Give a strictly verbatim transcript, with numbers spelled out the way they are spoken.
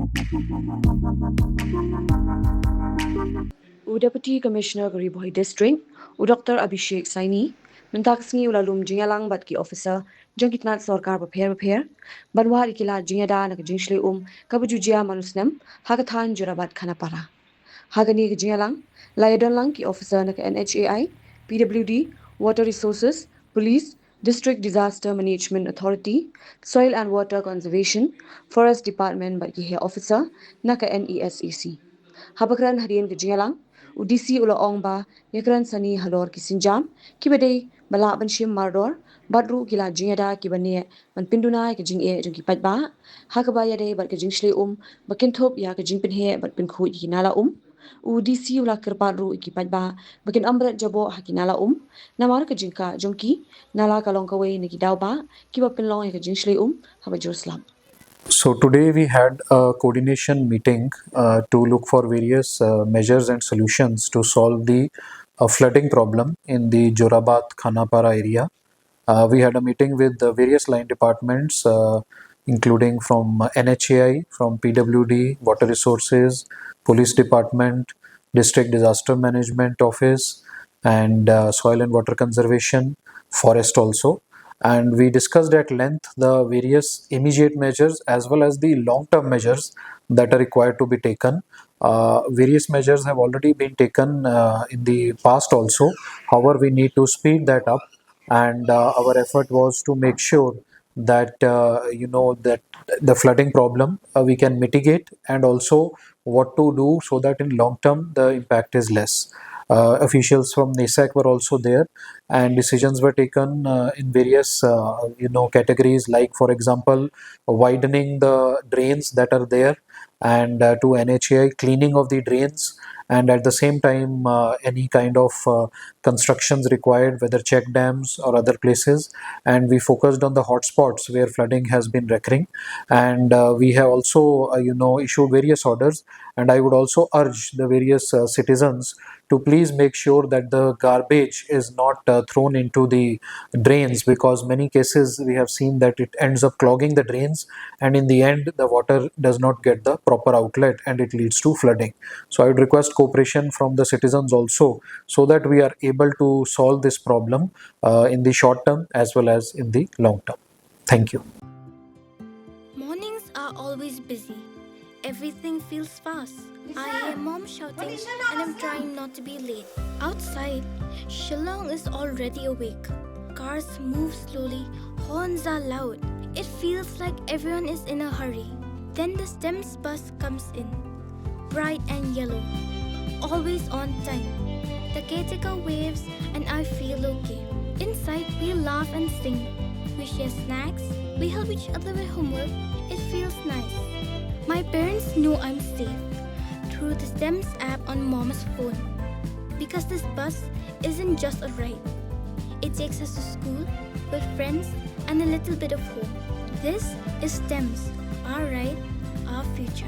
U Deputy Commissioner ka Ri Bhoi District, u Doctor Abhishek Saini, mynta ka sngi u la lum jingïalang bad ki officer jong ki tnat sorkar bapher bapher ban wad ïa ki lad jingïada na ka jingshlei um kaba ju jia man u snem ha ka thaiñ Jorabat Khanapara. Ha kane ka jingïalang la ïadon lang ki officer na ka N H A I, P W D, Water Resources, Police, District Disaster Management Authority, Soil and Water Conservation, Forest Department bad ki heh officer na ka N E S A C. Haba kren hadien ka jingïalang, u D C u la ong ba ïakren sani halor ki sienjam kiba dei ba lah ban shim mardor bad ruh ki lad jingïada kiba neh ban pynduna ïa ka jingeh jong ki paidbah ha kaba ïadei bad ka jingshlei um ba kynthup ïa ka jingpynheh bad pynkhuid ïa ki nala um. U D C u la kyrpad ruh ïa ki paidbah ba kin ym bret jaboh ha ki nala um namar ka jingkah jong ki nala ka long kawei na ki daw bah kiba pynlong ïa ka jingshlei um haba jur slap. So today we had a coordination meeting uh, to look for various uh, measures and solutions to solve the uh, flooding problem in the Jorabat Khanapara area. Uh, we had a meeting with the various line departments, uh, including from uh, N H A I, from P W D, Water Resources, Police Department, District Disaster Management Office, and uh, Soil and Water Conservation, Forest also. And we discussed at length the various immediate measures as well as the long term measures that are required to be taken. Uh, various measures have already been taken uh, in the past also. However, we need to speed that up. And uh, our effort was to make sure that uh, you know that the flooding problem uh, we can mitigate, and also what to do so that in long term the impact is less. Uh, officials from NESAC were also there, and decisions were taken uh, in various uh, you know categories, like, for example, widening the drains that are there, and uh, to N H A I, cleaning of the drains, and at the same time uh, any kind of uh, constructions required, whether check dams or other places. And we focused on the hotspots where flooding has been recurring, and uh, we have also uh, you know issued various orders. And I would also urge the various uh, citizens to please make sure that the garbage is not uh, thrown into the drains, because many cases we have seen that it ends up clogging the drains, and in the end the water does not get the proper outlet and it leads to flooding. So I would request cooperation from the citizens also, so that we are able to solve this problem uh, in the short term as well as in the long term. Thank you. Mornings are always busy. Everything feels fast. I hear mom shouting and I'm trying not to be late. Outside, Shillong is already awake. Cars move slowly, horns are loud. It feels like everyone is in a hurry. Then the STEMS bus comes in, bright and yellow, always on time. The caretaker waves and I feel okay. Inside, we laugh and sing. We share snacks, we help each other with homework. It feels nice. My parents know I'm safe through the STEMS app on mom's phone, because this bus isn't just a ride. It takes us to school, with friends, and a little bit of home. This is STEMS, our ride, our future.